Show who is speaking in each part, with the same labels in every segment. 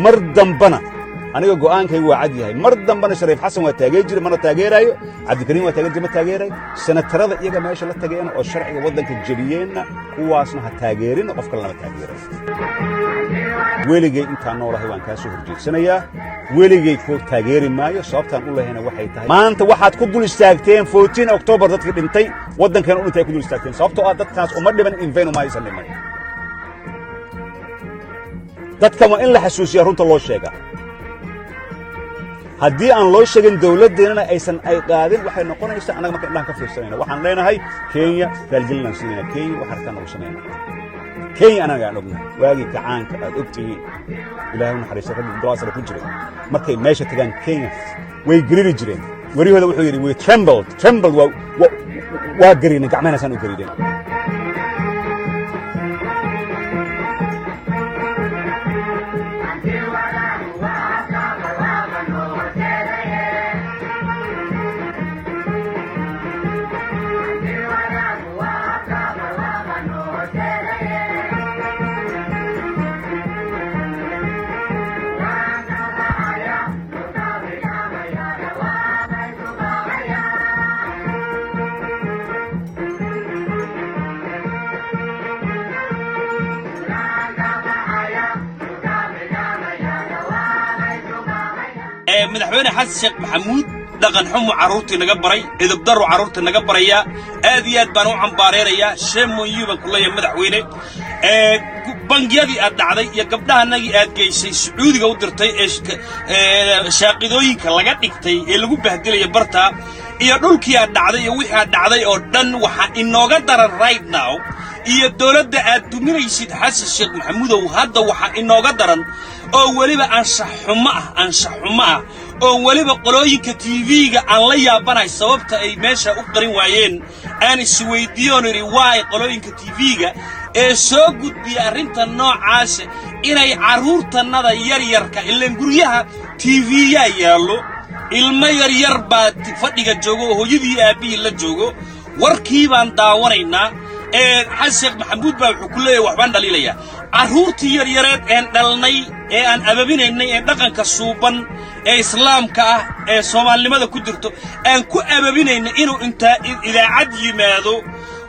Speaker 1: Mar dambana aniga go'aankaygu waa cad yahay. Mar dambana Shariif Xasan waa taageer jira, mana taageeraayo. Cabdikariim waa taageer jira, ma taageerayo. Senatarada iyaga meesha la tageen oo sharciga waddanka jebiyeenna, kuwaasna ha taageerina, qof kale lama taageerayo. Weligay intaan noolahay waan kaa soo horjeedsanayaa, weligay koo taageeri maayo. Sababtaan u lahayna waxay tahay, maanta waxaad ku dul istaagteen 14 October, dadkii dhintay, waddankeena u dhintay ay ku dul istaagteen, sababtoo ah dadkaas uma dhiman in vain, uma aysan dhiman. Dadkan waa in la xasuusiyaa, runta loo sheegaa. Haddii aan loo sheegin, dawladdeennana aysan ay qaadin, waxay noqonaysaa annaga marka indhahan ka fiirsanayna. Waxaan leenahay Kenya raalgelinaan siinayna, Kenya wax arkaan nagu samayna. Kenya anaga aan ognahay waagii kacaanka aad og tihiin, Ilaahay u naxariistay raggii golaha ku jiray, markay meesha tagaan Kenya way geriri jireen. Weriyahooda wuxuu yidhi, "We trembled, trembled." Waa gariinay, gacmahana u gariireen.
Speaker 2: Madaxweyne Xasan Sheekh Maxamuud dhaqan xumu carruurtii naga baray, edabdaru carruurta naga barayaa. Aad iyo aad baan u cambaareerayaa. Shame on you baan ku leeyahay, madaxweyne. Bangiyadii aad dhacday iyo gabdhahanagii aad geysay Sacuudiga u dirtay ee shaaqidooyinka laga dhigtay ee lagu bahdilaya bartaa, iyo dhulkii aad dhacday iyo wixii aad dhacday oo dhan, waxaa inooga daran right now iyo dowladda aad duminaysid, Xasan Sheekh Maxamuudow. Hadda waxaa inooga daran oo weliba anshax xumo ah, anshax xumo ah, oo weliba qolooyinka TV-ga aan la yaabanahay sababta ay meesha u qarin waayeen. Aan isweydiiyoon idhi, waay qolooyinka TV-ga ee soo gudbiya arrinta noocaasa inay carruurtannada yaryarka, ilaan guryaha TV-yaa yaallo, ilmo yaryar baa fadhiga joogo oo hooyadii aabbihii la joogo, warkii baan daawanaynaa. Ee Xasan Sheekh Maxamuud baa wuxuu ku leeyahay waxbaan dhaliilayaa. Carruurtii yaryareed een dhalnay ee aan ababinaynay, ee dhaqanka suuban ee Islaamka ah ee Soomaalinimada ku jirto aan ku ababinaynay, inuu intaa idaacad yimaado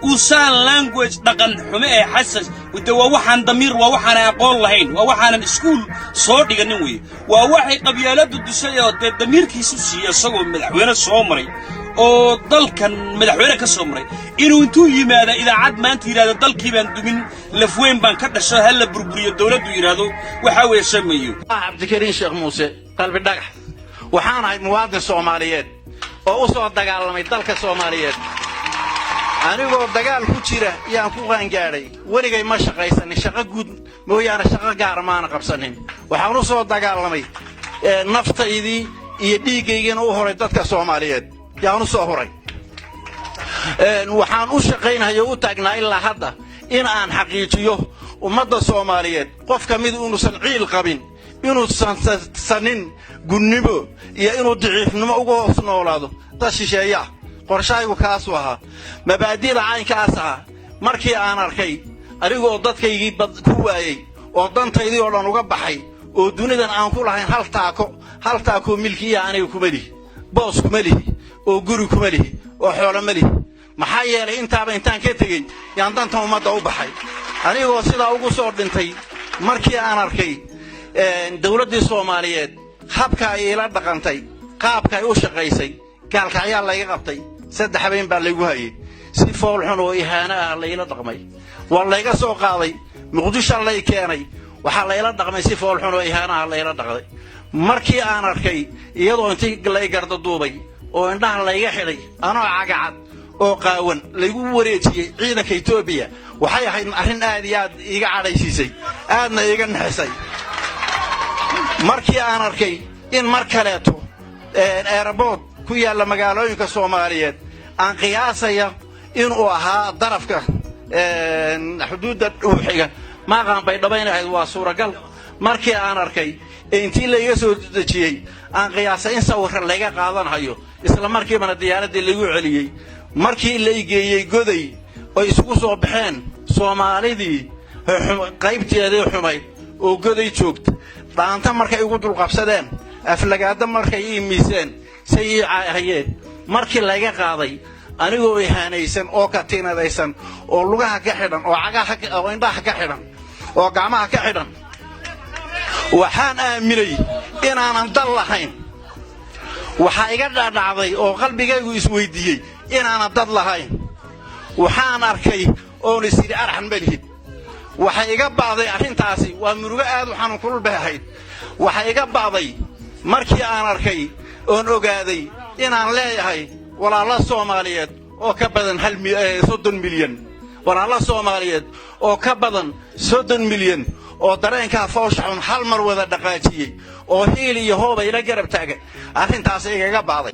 Speaker 2: uu sign language dhaqan xume ee Xasan de, waa waxaan damiir, waa waxaanan aqoon lahayn, waa waxaanan iskuul soo dhiganin weeye, waa waxay qabyaaladdu dishay oo dee damiirkiisu siiya, isagoo madaxweyne soo maray oo dalkan madaxweyne ka soo maray, inuu intuu yimaada idaacad maanta yidhahdo dalkii baan dumin, lafweyn baan ka dhasho, ha la burburiyo dowladdu yidhaahdo, waxaa weeye shamayo.
Speaker 3: Cabdikariin Sheekh Muuse Qalbi Dhagax, waxaan ahay muwaadin Soomaaliyeed oo u soo dagaalamay dalka Soomaaliyeed. Anigoo dagaal ku jira yaan ku qaangaadhay. Weligay ma shaqaysanin, shaqo guud mooyaane shaqo gaara maana qabsanin. Waxaan u soo dagaalamay, naftaydii iyo dhiiggaygiina u horay dadka Soomaaliyeed yaan u soo huray. Waxaan u shaqaynhayo, u taagnaa ilaa hadda in aan xaqiijiyo ummadda Soomaaliyeed qof ka mid inuusan ciil qabin, inuusan sanin gunnimo iyo inuu daciifnimo uga hoos noolaado dad shisheeyaa. Qorshahaygu kaasuu ahaa, mabaadi'da caynkaas ahaa. Markii aan arkay anigoo dadkaygii ku waayey oo dantaydii oo dhan uga baxay oo dunidan aan ku lahayn hal taako, hal taakoo milkiiya aniga kuma lihi, boos kuma lihi, oo guri kuma lihi, oo xoolo ma lihi. Maxaa yeelay, intaaba intaan ka tegey yaan danta ummadda u baxay, anigoo sidaa ugu soo dhintay. Markii aan arkay dawladdii Soomaaliyeed habka ay ila dhaqantay, qaabka ay u shaqaysay, Gaalkacyaa layga qabtay, 3 habeen baa laygu hayay, si foolxun oo ihaano ah layla dhaqmay. Waa layga soo qaaday, Muqdisho lay keenay, waxaa layla dhaqmay si foolxun oo ihaano ah layla dhaqday. Markii aan arkay iyadoo intii lay gardaduubay oo indhaha layga xidhay, anoo cagacad oo qaawan laygu wareejiyey ciidanka Etoobiya, waxay ahayd arrin aad iyo aad iiga cadhaysiisay, aadna iiga nixisay. Markii aan arkay in mar kaleeto airport ku yaalla magaalooyinka Soomaaliyeed, aan qiyaasaya inuu ahaa darafka xuduudda xiga, maaqaan Baydhabo inay ahayd waa suuragal. Markii aan arkay ee intii layga soo dejiyey aan qiyaasay in sawirra layga qaadanhayo, isla markiibana diyaaraddii laygu celiyey. Markii lay geeyey Goday oy isugu soo baxeen Soomaalidii qaybteedii xumayd oo Goday joogta, Dhaanta markay igu dulqabsadeen, aflagaado markay ii miiseen, say ii caahayeen, markii layga qaaday anigoo ihaanaysan oo katiinadaysan oo lugaha ka xidhan oo cagaha oo indhaha ka xidhan oo gacmaha ka xidhan, waxaan aaminay inaanan dal lahayn. Waxaa iga dhadhacday oo qalbigaygu isweydiiyey inaanan dad lahayn. Waxaan arkay oon is idhi, arxan ma lihid. Waxay iga ba'day arrintaasi, waa murugo aad u xanuun kulul bay ahayd. Waxay iga ba'day markii aan arkay oon ogaaday inaan leeyahay walaalo Soomaaliyeed oo ka badan 30 milyan, walaalo Soomaaliyeed oo ka badan 30 milyan oo dareenkaa foosha xun hal mar wada dhaqaajiyey oo hiil iyo hooba ila garab taagan. Arrintaas igaga ba'day.